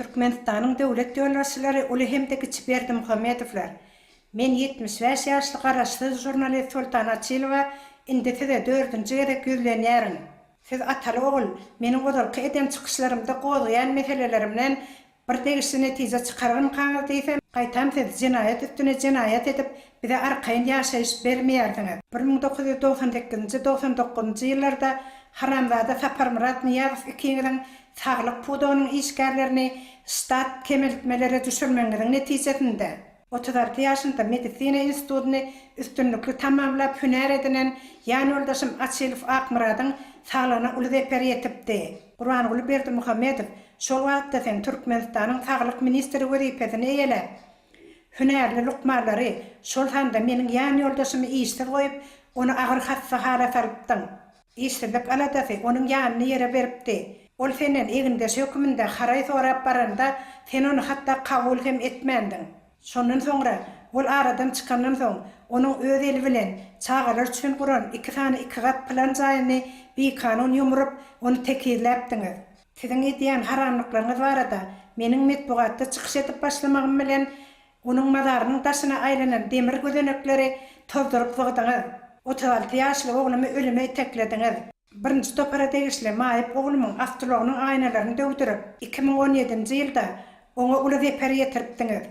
Türkmenistanyň döwlet ýolbaşçylary uly hem-de kiçi Berdimuhamedowlar, men 75 ýaşly garaşsyz žurnalist Soltan Açylowa indi size dördünji gezek ýüzlenýärin. Siz ataly-ogul meniň ozalky eden çykyşlarymda gozgaýan meselelerimden Bir degişli netije çykararmykaňyz diýsem, gaýtam siz jenaýat üstüne jenaýat edip, bize arkaýyn ýaşaýyş bermeýärsiňiz. 1998-nji, 99-njy ýyllarda haramzada Saparmyrat Nyýazow ikiňiziň saglyk pudagynyň işgärlerini ştat kemeltmelere düşürmegiňiziň netijesinde, 36 ýaşynda medisina institutyny üstünlikli tamamlap hünär edinen ýanýoldaşym Açylow Akmyradyň saglygyna uly zeper ýetipdi. Gurbanguly Berdimuhamedow, şol wagtda sen Türkmenistanyň saglyk ministri wezipesini eýeläp, hünärli lukmanlary, şol sanda meniň ýanýoldaşymy işsiz goýup, ony agyr hassa hala salypdyň. Işsizlik aladasy onuň ýanyny ýere beripdi. Ol senden egindeş höküminde haraý sorap baranda, sen ony hatda kabul hem etmändiň. Şondan soňra, ol aradan çykandan soň, onuň öz eli bilen çagalar üçin guran iki sany ikigat pylan jaýyny bikanun ýumrup, ony tekizläpdiňiz. Siziň edýän haramlyklaryňyz barada meniň metbugatda çykyş edip başlamagym bilen, onuň mazarynyň daşyna aýlanan demir gözenekleri tozduryp zyňdyňyz. 36 ýaşly oglumy ölüme iteklediňiz. Birinji topara degişli maýyp oglumyň awtoulagynyň aýnalaryny döwdürip, 2017-nji ýylda oňa uly zeper ýetiripdiňiz.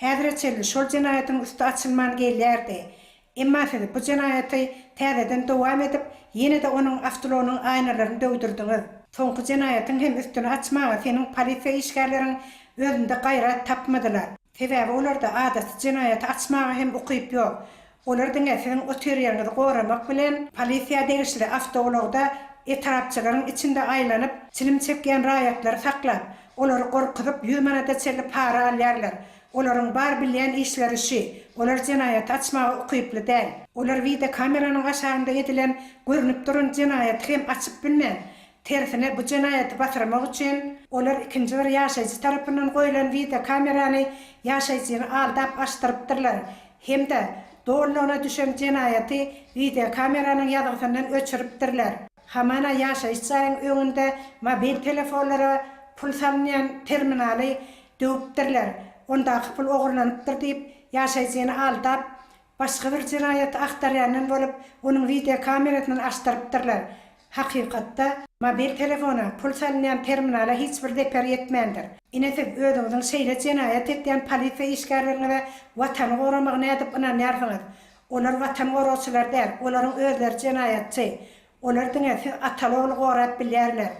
Häzire çenli şol jenaýatyň üsti açylman gelýärdi. Emma siz bu jenaýaty täzeden dowam edip, ýene-de onuň awtoulagynyň aýnalaryny döwdürdiňiz. Soňky jenaýatyň hem üstüni açmaga seniň polisiýa işgärleriň özünde gaýrat tapmadylar. Sebäbi olarda adaty jenaýaty açmaga hem ukyp ýok. Olar diňe siziň otyrýeriňizi goramak bilen, polisiýa degişli awtoulagda etrapçalaryň içinde aýlanyp, çilim çekýän raýatlary saklap, olary gorkuzyp ýüz manada çenli para alýarlar. Olaryň bar bilýän işleri şü. Olar jenaýaty açmaga ukyply däl. Olar wideokameranyň aşagynda edilen görnüp duran jenaýaty hem açyp bilmän, tersine bu jenaýaty basyrmak üçin, olar ikinji bir ýaşaýjy tarapyndan goýlan wideokamerany ýaşaýjyny aldap açdyrypdyrlar hem-de dolulygyna düşen jenaýaty wideokameranyň ýazgysyndan öçüripdirler. Hamana ýaşaýyş jaýyň öňünde mobil telefonlara pul salynýan terminaly döwüpdirler, ondaky pul ogurlanypdyr diýip, ýaşaýjyny aldap, başga bir jenaýaty agtarýandan bolup, onuň wideokamerasyndan açdyrypdyrlar. Hakykatda, mobil telefona pul salynýan terminala hiç bir zeper ýetmändir. Ine siz özüňiziň şeýle jenaýat etýän polisiýa işgärleriňize Watany goramagy nädip ynanýarsyňyz? Olar Watan goragçylary däl, olaryň özleri jenaýatçy. Olar diňe siz ataly-ogly gorap bilýärler.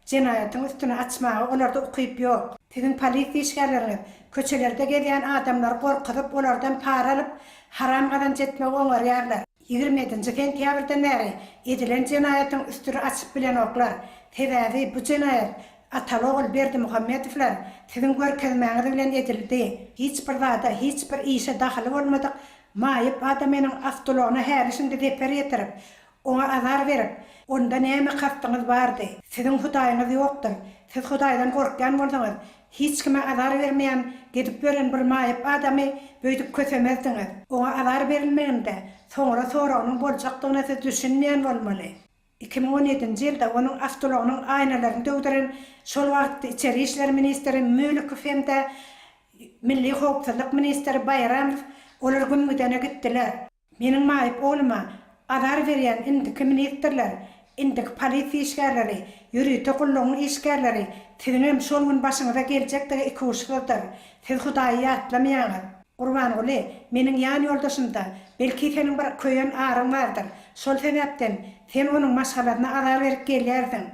Jenaýatyň üstüni açmaga olarda ukyp ýok. Siziň polisiýa işgärleriňiz köçelerde gezýän adamlary gorkuzyp olardan para alyp haram gazanç etmegi oňarýarlar. 27-nji sentýabrdan bäri edilen jenaýatyň üstüni açyp bilenoklar. Sebäbi bu jenaýat ataly-ogul Berdimuhamedowlar siziň görkezmäňiz bilen edildi. Hiç bir zada, hiç bir işe dahyly bolmadyk maýyp adamynyň awtoulagyna häli-şindi zeper ýetirip, Oňa azar berip, onda näme kastyňyz bardy? Siziň Hudaýyňyz ýokdur. Siz Hudaýdan gorkýan bolsaňyz, hiç kime azar bermeýän, gezip ýören bir maýyp adamy beýdip kösemezdiňiz. Oňa azar berilmeginde soňra soragynyň boljakdygyna siz düşünmeýän bolmaly. 2017-nji ýylda onuň awtoulagynyň aýnalaryny döwdüren şol wagtky içeri işler ministri Mülikow hem-de Milli howpsuzlyk ministri Baýramow olar güm gidene gitdiler. Meniň maýyp ogluma azar berýän indiki ministrler, indiki polisiýa işgärleri, ýörite gullugyň işgärleri siziňem şol gün başyňyza geljekdigi ikuçsyzdyr. Siz Hudaýy ýatlamaýaňyz. Gurbanguly, meniň ýan ýoldaşymda, belki seniň bir köýen aryň bardyr. Şol sebäpden sen onuň maşgalasyna azar berip gelýärsiň.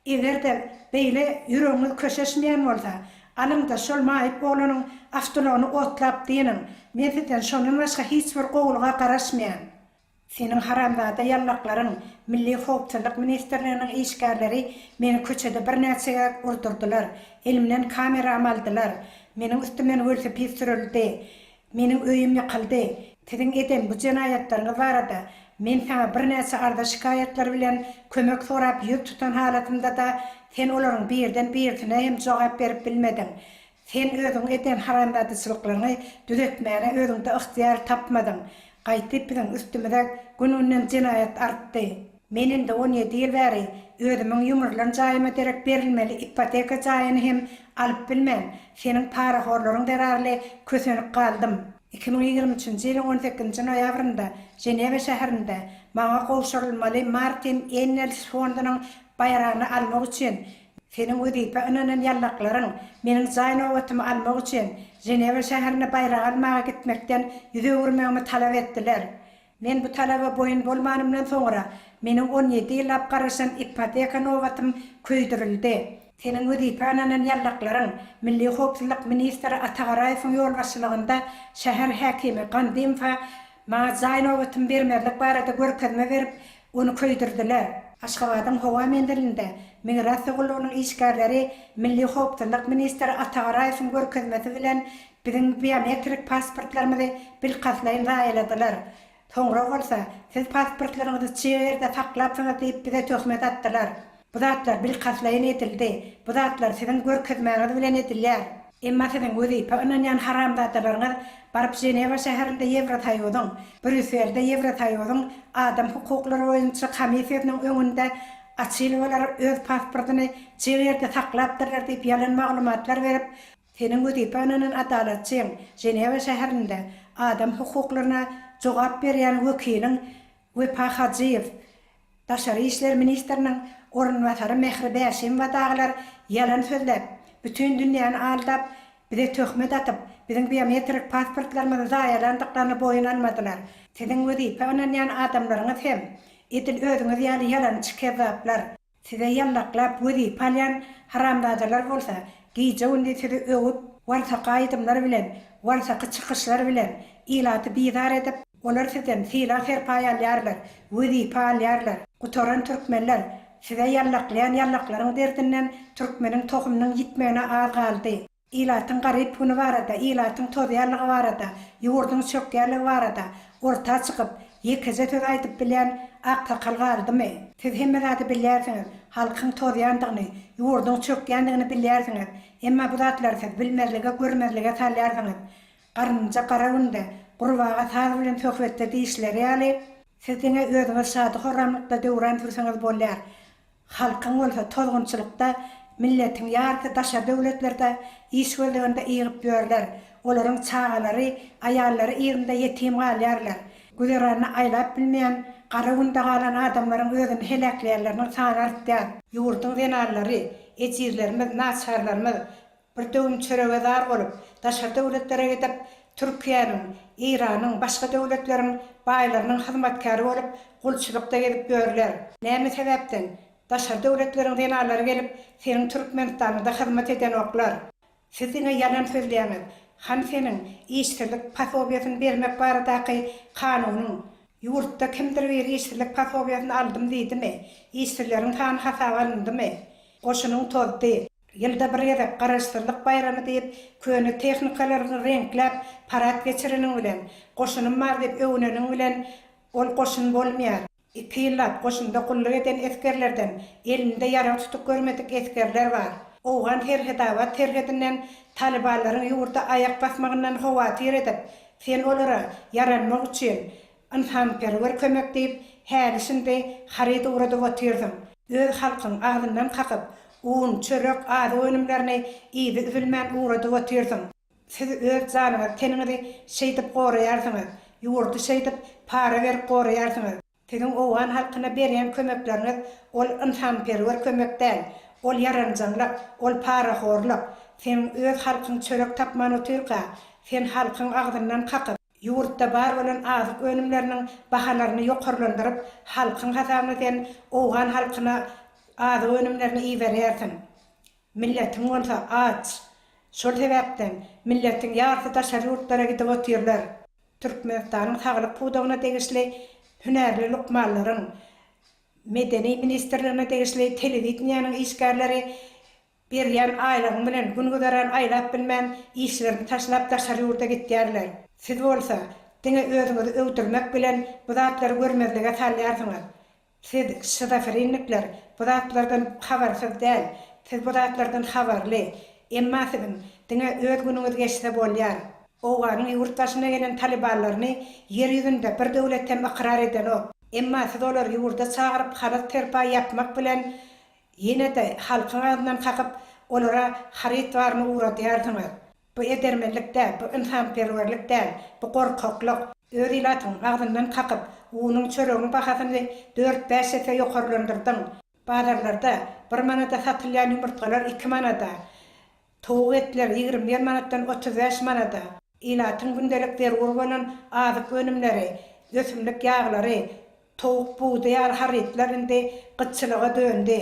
Eger-de beýle ýüregiňiz köşeşmeýän bolsa, alyň-da şol maýyp oglanyň awtoulagyny otlap dynyň. Men sizden şondan başga hiç bir gowulyga garaşmaýan. Seniň haramzada ýallaklaryň, Milli howpsuzlyk ministrliginiň işgärleri meni köçede birnäçe gezek urdurdylar, elimden kameramy aldylar, meniň üstümden welosiped sürüldi. Meniň öýüm ýykyldy. Siziň eden bu jenaýatlaryňyz barada men saňa birnäçe arza-şikaýatlar bilen kömek sorap ýüz tutan halatymda-da, sen olaryň birden birisine hem jogap berip bilmediň. Sen özüň eden haramzadaçylyklaryňy düzetmäne özüňde ygtyýar tapmadyň. Gaýtyp biziň üstümize gün-günden jenaýat artdy. Men indi 17 ýyl bäri özümiň ýumrulan jaýyma derek berilmeli ipoteka jaýyny hem alyp bilmän, seniň parahorlaryň zerarly kösenip galdym. 2023-nji ýylyň on sekizinji noýabrynda Ženewa şäherinde maňa gowşurylmaly Martin Ennels fondunyň baýragyny almak üçin seniň wezipä ynanan ýallaklaryň meniň jaý nobatymy almak üçin Ženewa şäherine baýrak almaga gitmekden ýüz öwürmegimi talap etdiler. Men bu talaba boýun bolmanymdan soňra, meniň 17 ýyllap garaşan ipoteka nobatym köýdürildi. Seniň wezipä ynanan ýallaklaryň, Milli howpsuzlyk ministri Ata Garaýewiň ýolbaşçylygynda şäher häkimi Gandymowa maňa jaý nobatymy bermezlik barada görkezme berip, ony köýdürdiler. Aşgabadyň howa menzilinde Migrasiýa gullugynyň işgärleri Milli howpsuzlyk ministri Ata Garaýewiň görkezmesi bilen Biziň biometrik pasportlarymyzy bilkastlaýyn zaýaladylar. Soňra bolsa, siz pasportlaryňyzy çyg ýerde saklapsyňyz diýip bize töhmet atdylar. Bu zatlar bilkastlaýyn edildi. Bu zatlar siziň görkezmäňiz bilen edilýär. Emma siziň wezipä ynanýan haramzadalaryňyz baryp Ženewa şäherinde Ýewrosoýuzyň, Brýusselde Ýewrosoýuzyň adam hukuklary boýunça komissiýasynyň öňünde Açylowalar öz pasportyny çyg ýerde saklapdyrlar diýip ýalan maglumatlar berip, Seniň wezipä ynanan adalatçyň, Ženewa şäherinde adam hukuklaryna jogap berýän wekiliň Wepa Hajyýew, Daşary işler ministriniň orunbasary Mähri Bäşimowa dagylar ýalan sözläp, bütin dünýäni aldap, bize töhmet atyp, biziň biometrik pasportlarymyzy zaýalandyklaryny boýun almadylar. Siziň wezipä ynanýan adamlaryňyz hem edil özüňiz ýaly ýalançy kezzaplar. Size ýallaklap wezipe alýan haramzadalar bolsa gije-gündiz sizi öwüp, warsaky aýdymlar bilen, warsaky çykyşlar bilen ilaty bizar edip, olar sizden sylag-serpaý alýarlar, wezipe alýarlar. Gutaran türkmenler, size ýallaklaýan ýallaklaryň derdinden türkmeniň tohumynyň ýitmegine az galdy. Ilatyň garyp güni barada, ilatyň tozýanlygy barada, ýurduň çökýänligi barada orta çykyp, ýekeje söz aýdyp bilýän aksakal galdymy? Siz hemme zady bilýärsiňiz, halkyň tozýandygyny, ýurduň çökýändigini bilýärsiňiz, emma bu zatlary siz bilmezlige, görmezlige salýarsyňyz. Garynja gara günde, gurbaga saz bilen söhbetde diýişleri ýaly, siz diňe özüňiz şady-horramlykda döwran sürseňiz bolýar. Halkyň bolsa tozgunçylykda, milletiň ýarysy daşary döwletlerde iş gözleginde ygyp ýörler. Olaryň çagalary, aýallary yzynda ýetim galýarlar. Güzeranyny aýlap bilmeýän, gara günde galan adamlaryň özüni heläkleýänleriniň sany artýar. Ýurduň zenanlary, ejizlerimiz, naçarlarymyz Bir döwüm çörege zar bolup, daşary döwletlere gidip, Türkiýäniň, Eýranyň, başga döwletleriň baýlarynyň hyzmatkäri bolup, gulçulykda gezip ýörler. Näme sebäpden daşary döwletleriň zenanlary gelip, seniň Türkmenistanyňda hyzmat edenoklar? Siz diňe ýalan sözleýäňiz. Hany seniň işsizlik posobiýasyny bermek baradaky kanunyň? Ýurtda kimdir biri işsizlik posobiýasyny aldym diýdimi? Işsizleriň sany hasaba alyndymy? Goşunyň tozdy. Ýylda bir gezek Garaşsyzlyk baýramy diýip, köne tehnikalaryňy reňkläp, parad geçireniň bilen, goşunym bar diýip öwüneniň bilen ol goşun bolmaýar. Iki ýyllap goşunda gulluk eden esgerlerden elinde ýarag tutup görmedik esgerler bar. Owgan serhedabat serhedinden talybanlaryň ýurda aýak basmagyndan howatyr edip, sen olara ýaranmak üçin Ynsanperwer kömek diýip, häli-şindi haryt ugradyp otyrsyň. Öz halkyň agzyndan kakyp, un, çörek, azyk önümlerini yzy üzülmän ugradyp otyrsyň. Siz öz janyňyzy, teniňizi şeýdip goraýarsyňyz. Ýurdy şeýdip para berip goraýarsyňyz. Siziň owgan halkyna berýän kömekleriňiz ol ynsanperwer kömek däl. Ol ýaranjaňlyk, ol parahorluk. Seniň öz halkyň çörek tapman otyrka, sen halkyň agzyndan kakyp, Ýurtda bar bolan azyk önümleriniň bahalaryny ýokarlandyryp, halkyň hasabyna sen owgan halkyna azyk önümlerini iberýärsiň. Milletiň bolsa aç. Şol sebäpden milletiň ýarysy daşary ýurtlara gidip otyrlar. Türkmenistanyň saglyk pudagyna degişli hünärli lukmanlaryň, Medeni ministrligine degişli telewideniýäniň işgärleri Berýän aýlygyň bilen gün-güzeran aýlap bilmän, işlerini taşlap daşary ýurda gitýärler. Siz bolsa, diňe özüňizi öwdürmek bilen bu zatlary görmezlige salýarsyňyz. Siz, şizofrennikler, bu zatlardan habarsyz däl. Siz bu zatlardan habarly. Emma siziň diňe öz günüňiz geçse bolýar. Owganyň ýurt başyna gelen talybanlaryny ýer ýüzünde bir döwlet hem ykrar edenok. Emma siz olary ýurda çagyryp halat-serpaý ýapmak bilen ýene-de halkyň agzyndan kakyp, olara haryt baryny ugradýarsyňyz. Bu edermenlik däl, bu ynsanperwerlik däl, bu gorkaklyk. Öz ilatyňyň agzyndan kakyp, unuň, çöregiň bahasyny dört-bäş esse ýokarlandyrdyň. Bazarlarda bir manada satylýan ýumurtgalar iki manada, towuk etleri 21 manatdan 35 manada. Ilatyň gündelik zerur bolan azyk önümleri, ösümlik ýaglary, Towuk budy ýaly harytlar indi gytçylyga döndi.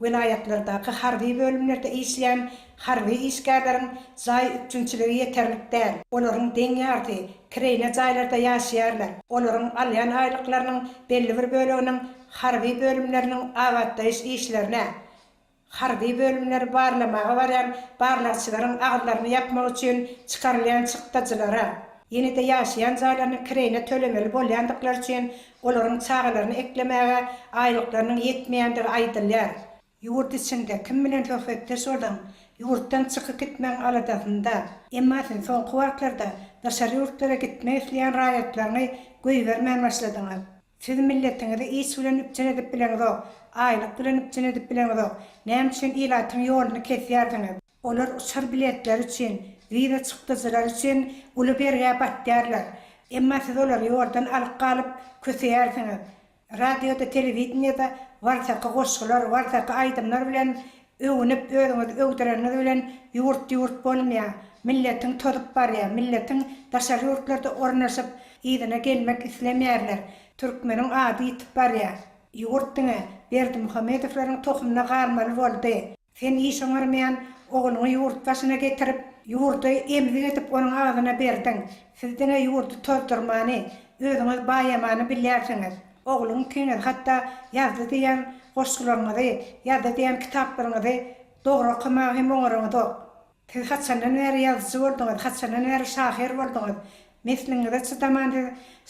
Welaýatlardaky harby bölümlerde işleýän harby işgärleriň jaý üpjünçiligi ýeterlik däl. Olaryň deň ýarysy kireýne jaýlarda ýaşaýarlar. Olaryň alýan aýlyklarynyň belli bir böleginiň harby bölümleriniň abatlaýyş işlerine, Harby bölümleri barlamaga barýan barlagçylaryň agyzlaryny ýapmak üçin çykarylýan çykdajylara, ýene-de ýaşaýan jaýlaryny kireýine tölemeli bolýandyklary üçin olaryň çagalaryny eklemäge aýlyklarynyň ýetmeýändigi aýdylýar. Ýurt içinde kim bilen söhbetdeş bolsaň, ýurtdan çykyp gitmegiň aladasynda. Emma sen soňky wagtlarda daşary ýurtlara gitmek isleýän raýatlaryňy goýbermän başladyňyz. Siz milletiňizi iş bilen üpjün edip bileňizok, aýlyk bilen üpjün edip bileňizok, näme üçin ilatyň ýoluny kesýärsiňiz? Olar uçar biletleri üçin, wiza çykdajylary üçin uly bergä batýarlar. Emma siz olary ýoldan alyp galyp köseýärsiňiz. Radioda, telewideniýede warsaky goşgular, warsaky aýdymlar bilen Öwünip, özüňizi öwdüreniňiz bilen ýurt ýurt bolmaýar. Milletiň tozup barýar. Milletiň daşary ýurtlarda ornaşyp, yzyna gelmek islemeýärler. Türkmeniň ady ýitip barýar. Ýurt diňe Berdimuhamedowlaryň tohumyna galmaly boldy. Sen iş oňarmaýan ogluňy ýurt başyna getirip, ýurdy emzik edip onuň agzyna berdiň. Siz diňe ýurdy tozdurmany, özüňiz baýamany bilýärsiňiz. Ogluň ikiňiz hatda ýazdy diýen goşgularyňyzy, ýazdy diýen kitaplaryňyzy dogry okamagy hem oňaraňyzok. Siz haçandan bäri ýazyjy bolduňyz, haçandan bäri şahyr bolduňyz? Mesliňize çydaman siz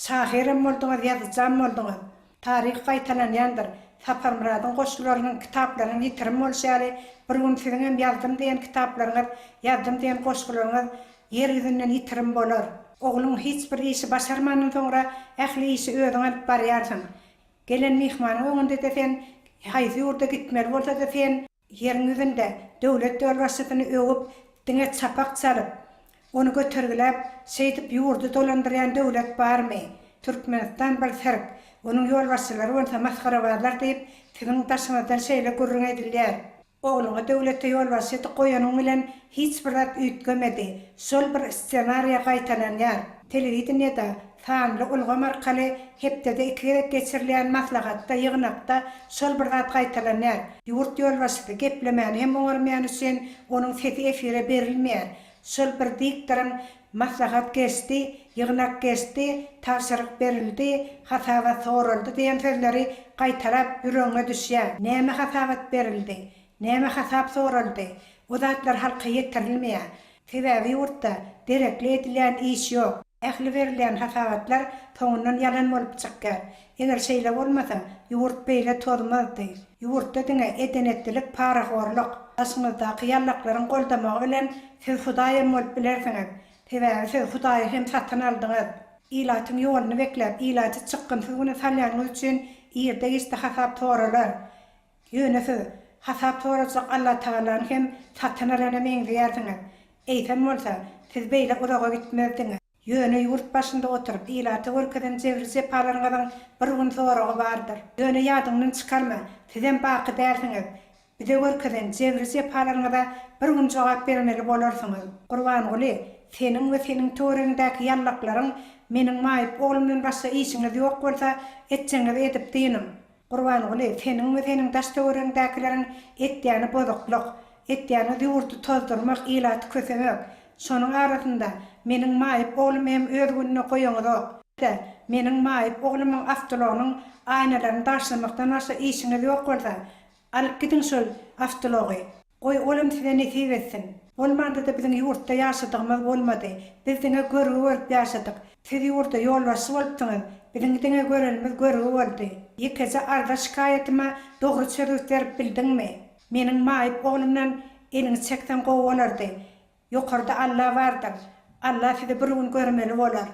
şahyram bolduňyz, ýazyjam bolduňyz. Taryh gaýtalanýandyr. Saparmyradyň goşgularynyň, kitaplarynyň ýitirim bolşy ýaly, bir gün siziňem ýazdym diýen kitaplaryňyz, ýazdym diýen goşgularyňyz Ýer ýüzünden ýitirim bolar. Ogluň hiç bir işi başarmandan soňra ähli işi özüň alyp barýarsyň. Gelen myhmanyň öňünde-de sen, haýsy ýurda gitmeli bolsa-da sen. Ýeriň ýüzünde döwlet ýolbaşçysyny öwüp, diňe çapak çalyp, ony götergiläp, şeýdip ýurdy dolandyrýan döwlet barmy? Türkmenistan bir sirk, onuň ýolbaşçylary bolsa masgarabazlar diýip, siziň daşyňyzdan şeýle gürrüň edilýär. Ogluňy döwlete ýolbaşçy edip goýanyň bilen hiç bir zat üýtgemedi. Şol bir ssenariýa gaýtalanýar. Telewideniýede sanly ulgam arkaly hepdede iki gezek geçirilýän maslahatda, ýygnakda şol bir zat gaýtalanýar. Ýurt ýolbaşçysy geplemäni hem oňarmaýany üçin onuň sesi efire berilmeýär. Şol bir diktoryň Maslahat geçdi, ýygnak geçdi, tabşyryk berildi, hasabat soraldy diýen sözleri gaýtalap ýüregiňe düşýär. Näme hasabat berildi? Näme hasap soraldy? O zatlar halka ýetirilmeýär. Sebäbi ýurtda derekli edilýän iş ýok. Ähli berilýän hasabatlar soňundan ýalan bolup çykýar. Eger şeýle bolmasa, ýurt beýle tozmazdy. Ýurtda diňe eden-etdilik, parahorluk. Daşyňyzdaky ýallaklaryň goldamagy bilen siz hudaýam bolup bilersiňiz. Sebäbi siz hudaýy hem satyn aldyňyz. Ilatyň ýoluny bekläp, ilaty çykgynsyz güne salýanyňyz üçin irde-giçde hasap soralar. Ýöne siz hasap sorajak Allatagalany hem satyn alana meňzeýärsiňiz. Eýsem bolsa, siz beýle uzaga gitmezdiňiz. Ýöne ýurt başynda oturyp, ilata görkezen jebri-jepalaryňyzyň bir gün soragy bardyr. Ýöne ýadyňdan çykarma, sizem baky dälsiňiz. Bize görkezen jebri-jepalaryňyza bir gün jogap bermeli bolarsyňyz. Gurbanguly, seniň we seniň töweregiňdäki ýallaklaryň meniň maýyp oglumdan başga işiňiz ýok bolsa, etjegiňizi edip dynyň. Gurbanguly, seniň we seniň daş-töweregiňdäkileriň etýäni bozuklyk. Etýäniňiz ýurdy tozdurmak, ilaty kösemek. Şonuň arasynda meniň maýyp oglumy hem öz gününe goýaňyzok. De, meniň maýyp oglumyň awtoulagynyň aýnalaryny daşlamakdan başga işiňiz ýok bolsa, alyp gidiň şol awtoulagy. Goý, olam size nesip etsin. Bolmanda-da biziň ýurtda ýaşadygymyz bolmady. Biz diňe görgi görüp ýaşadyk. Siz ýurda ýolbaşçy bolupsyňyz. Biziň diňe görenimiz görgi boldy. Ýekeje arza-şikaýatyma dogry çözgüt berip bildiňmi? Meniň maýyp oglumdan eliňi çekseň gowy bolardy. Ýokarda Alla bardyr. Alla sizi bir gün görmeli bolar.